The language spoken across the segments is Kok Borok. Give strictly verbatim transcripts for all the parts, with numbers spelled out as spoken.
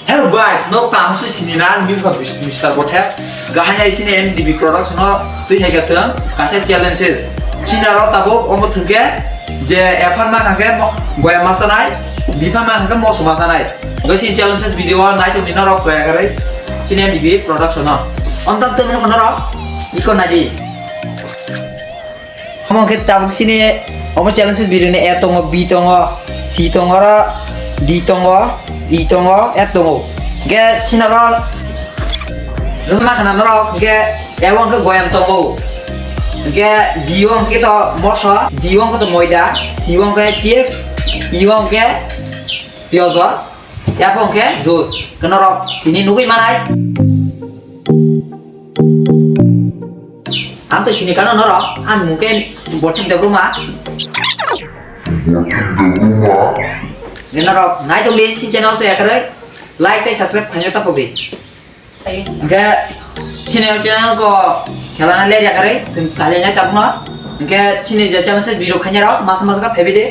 Hello guys, nok tang sui sini na, ni kha Mister Bothe. Gahai ai sini M D B Production no twi hai gasang, kaisa challenges. Sini aro tabuk omo thwngke je ephang ma khake mo-, goya masanai, biphang ma khake moso masanai. Goi sini challenges video o nai tongni norok choya kare. Sini M D B Production no. Ontam tongni norok iko nadi. Omo khe tabuk sini omo challenges video ni A tongo, B tongo, C tongo, oro D tongo, E tongo, F tongo. Hingke sini oro rwma khana norok hingke A o hingke goyam tongo. Hingke B o hingke to moso, D o hingke to moida, C o hingke chip, E o hingke piyaj, F o hingke juice. Hingke norok tini nugui manai. Ang to sini kano norok, ang mungke Bothek Debbarma. Bothek Debbarma. Norok nai tongdi si channel so yakaroi, like tei subscribe khaina tapokdi. Hingke sini channel ko khelana le yakaroi, chwng kale nai tapno. Hingke sini je channel se video khaina rok masa masa ka phebi de.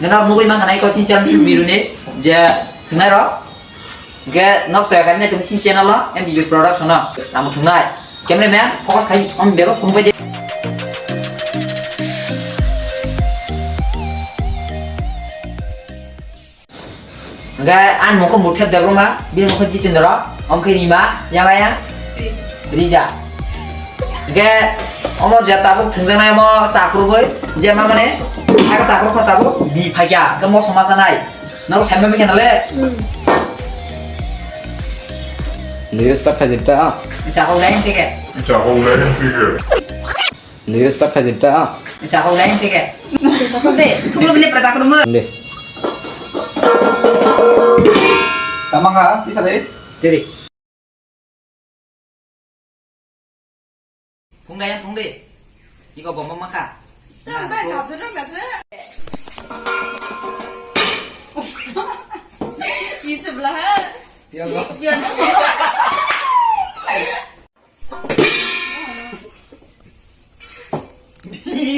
Norok nugui mankha nai ko sini channel sini video ni je thwngnai rok. Hingke norok soya kari nai tong sini channel o M D B Production no tamo thwngnai. Cameraman focus khai on bebak phone pai de. Hingke ani mokho Bothek Debbarma, bini mokho Jitendra, omo khe Rima, yang ayang? Rija. Hingke omo je tabuk thwngjaknai omo chakruboi, je ma mane, aka chakrub kho tabuk bi phaikya, hingke moso masanai. Norok saimami khe nale? Hmm. Nini start khaijak ta? Chakok lain tike. Chakok lain tike. Nini start khaijak ta? Chakok lain tike. Chakok de. Thuklo bini pra chakok mo. De. Tamang ha, kisa de? Diri. Phung de, phung de. Iko bomba makha. Tang bai, gabjak, gabjak. Isi belah. Pian lo. Pian.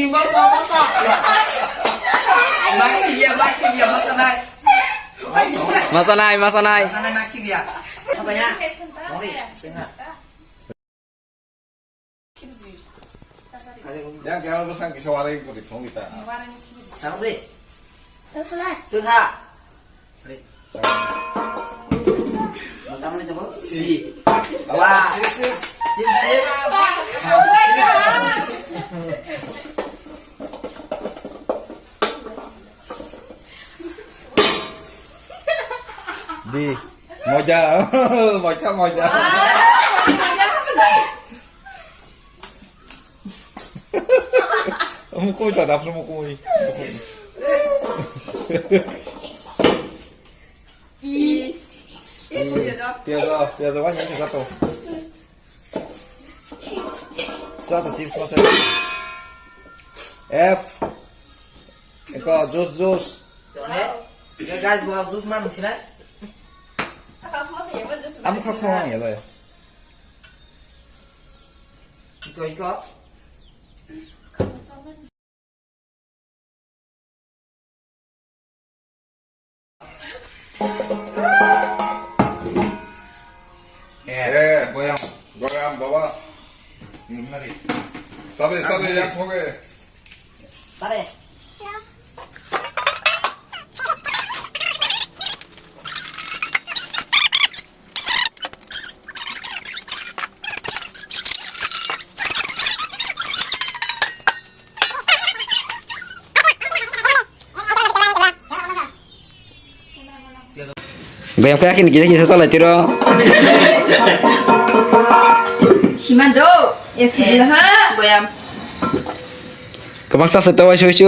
Masa, masa. Maki dia, maki dia, masa nai. Masa nai, masa nai. Masa nai, maki dia. Apa ya? Mori, tengah. Yang kaya apa sang kisah warai putih phone kita. Sang deh. Tuh ha. Mata mana coba? Si. Wah. Sip, sip. Sip, sip. Di. Moja. Moja, moja. Mukui ta dafur mukui. I. I. Piaza, piaza wani piaza to. Satu chips masuk. F. Eko jus jus. Tone. Ya guys, bawa jus mana sih lah? Amu kha khorang ya lo ya. Iko, iko. Eh, goyang. Goyang, baba. Ini mana, Ri? Sabe, sabe, yang poke. Sabe. Bayam kaya kini kisa kisa salai tiro. Siman do, ya sila ha, bayam. Kebang sa seto wai susu.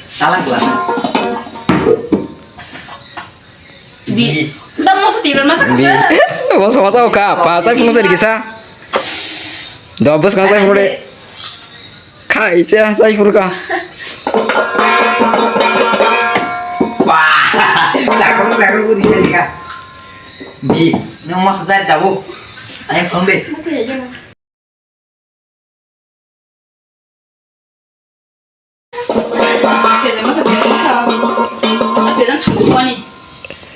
Salah kelas. Bi. Nda moso tiban masa kasa. Moso masa oka, pa sai phung sai kisa. Dobos kan sai phung de. Kai cha sai phung ka. Wah, sakam sakam uri ka. Bi, no moso sai dabu. Ai phung de.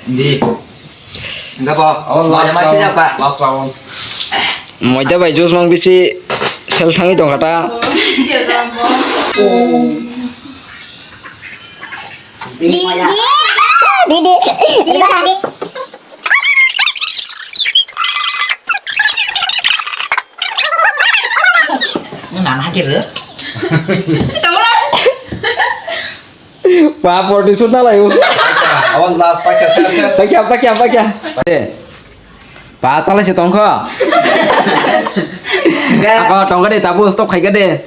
Di. Enggak, Bo. Oh, last round. Last round. Moida bai juice mang bisi sel thangwi tongkha ta. Didi. Didi. Nana hakir. Tahu lah. Pa forty shoot na layo. Awan last pakya, ses, ses. Pakya, pakya, pakya. Eh. Pa sala se tongkho. Enggak. Ako tongkha de, tabu stop khaika de.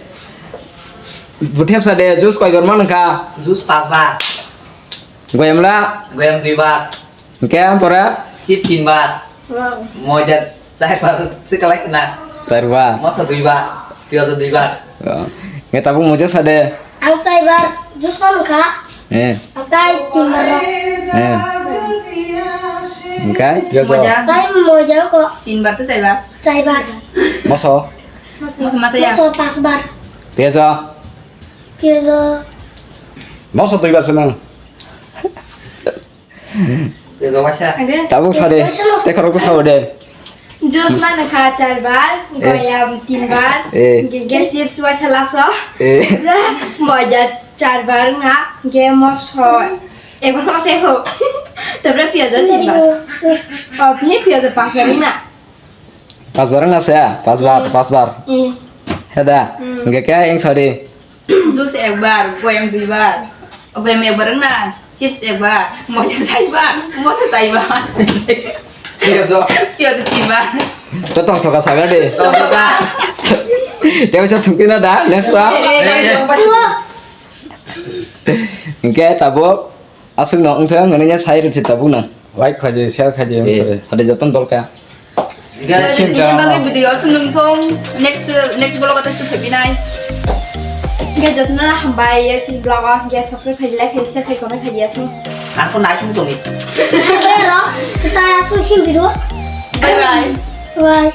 Buthep sa de, juice koi bar man kha. Juice pas bar. Goyam la? Goyam dui bar. Hingke ampora? Chip tin bar. Wow. Moja char bar. Sekalai kena. Char bar. Moso dui bar. Piyajo dui bar. Oh. Nge tabuk moja sade. Ang char bar. Juice pa nungkha. Eh. Atai tin bar. Eh. Hingke? Piyajo. Moja. Tai moja ko. Tin bar tu char bar. Char bar. Moso? Moso masa ya? Moso pas bar. Piyajo? Piyajo. Moso dui bar senang. Tabuk sade, tei khorok sabo de. Juice mano kha char bar, eh, goyam tin bar, eh, ge, ge chips waisa laso. Eh. Moja char bar nga, ge moso. Ekbar kho se ho. Tabra piyajo tin bar. Oh, ni piyajo pas bar na. Pas bar na se, pas bar, eh, pas bar. Eh. Heda, hmm, ge kya eng sade. Juice ekbar, goyam duibar. Goyam ekbar wngna, chips ekbar, moja saibar, moja saibar. Piyajo. Piyajo tinbar. To tong thoka saga de. Tong thoka. Tei sa thungkina da, next ta. Eh, eh, eh. Hingke tabuk. Aswk no wngthang, hwnwi ya sai rwdi tabuk no. Like khaidi, share khaidi, eh, wng sare. Sade joton dolka. Guys, sini bagwi video aswk nung thung, next, next vlog o tei phai binai. Guys, joton no hambai, ya sini vlog o, guys, subscribe khaidi, like khaidi, share khaidi, comment khaidi aswk. Ang ko naising tongi. Pero, ta aswk sim video. Bye bye. Bye.